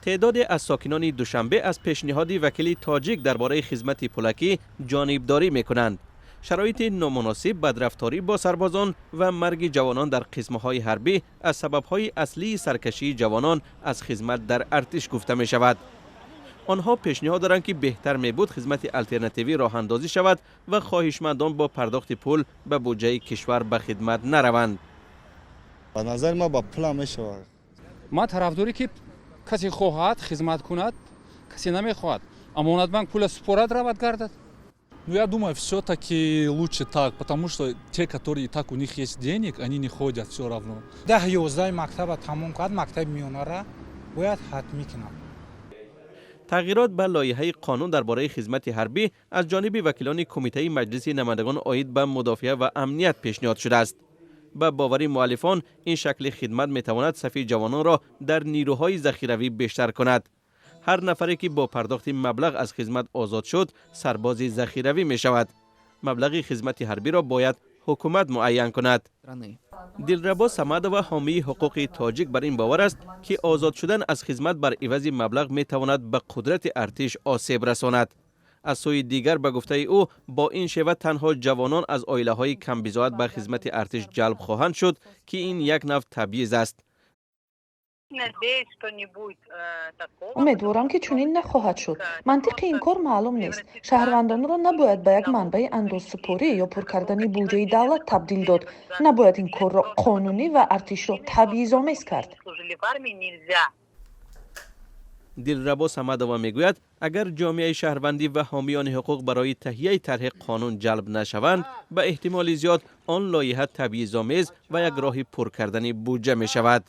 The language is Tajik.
Теъдоде аз сокинони Душанбе аз пешниҳоди вакили тоҷик дар бораи хизмати пулакӣ ҷонибдорӣ мекунанд. Шароити номуносиб, бадрафторӣ бо сарбозон ва марги ҷавонон дар қисмҳои ҳарбӣ аз сабабҳои аслии саркашии ҷавонон аз хизмат дар артиш гуфта мешавад. Онҳо пешниҳод доранд, ки беҳтар мебуд хизмати алтернативӣ роҳандозӣ шавад ва хоҳишмандон бо пардохти пул ба буҷаи кишвар ба хидмат нараванд. Ба назари ман, ба пулам мешавад. Ман тарафдоре, ки касе хоҳад, хизмат кунад, касе намехоҳад, Амонатбанк пула супорад, равад, гардад. Ну, я думаю, все-таки лучше так, потому что те, которые и так у них есть денег, они не ходят все равно. 10-11 мактаба тамом кард, мактаби миёнара бояд ҳатмӣ кунад. Тағйирот ба лоиҳаи қонун дар бораи хизмати ҳарбӣ аз ҷониби вакилони Кумитаи Маҷлиси намояндагон оид ба мудофиа ва амният пешниҳод шудааст. Ба бовари муаллифон, ин шакли хидмат метавонад сафи ҷавононро дар нирӯҳои захиравӣ бештар кунад. Ҳар нафаре, ки бо пардохти маблағ аз хизмат озод шуд, сарбози захиравӣ мешавад. Маблағи хизмати ҳарбиро бояд ҳукумат муайян кунад. Дилрабо Самадова, ҳомии ҳуқуқи тоҷик, бар ин бовар аст, ки озод шудан аз хизмат бар ивази маблағ метавонад ба қудрати артиш осеб расонад. Аз сӯи дигар, ба гуфтаи ӯ, бо ин шева танҳо ҷавонон аз оилаҳои камбизоат ба хизмати артиш ҷалб хоҳанд шуд, ки ин як нав табъиз аст. Умедворам, ки чунин нахоҳад шуд. Мантиқи ин кор маълум нест. Шаҳрвандонро набояд ба як манбаи андозсупорӣ ё пур кардани буҷаи давлат табдил дод. Набояд ин корро қонунӣ ва артишро табъизомез кард. Дилрабо Самадова мегӯяд, агар ҷомеаи шаҳрвандӣ ва ҳомиёни ҳуқуқ барои таҳияи тарҳи қонун ҷалб нашаванд, ба эҳтимоли зиёд он лоиҳа табъизомез ва як роҳи пур кардани буҷа мешавад.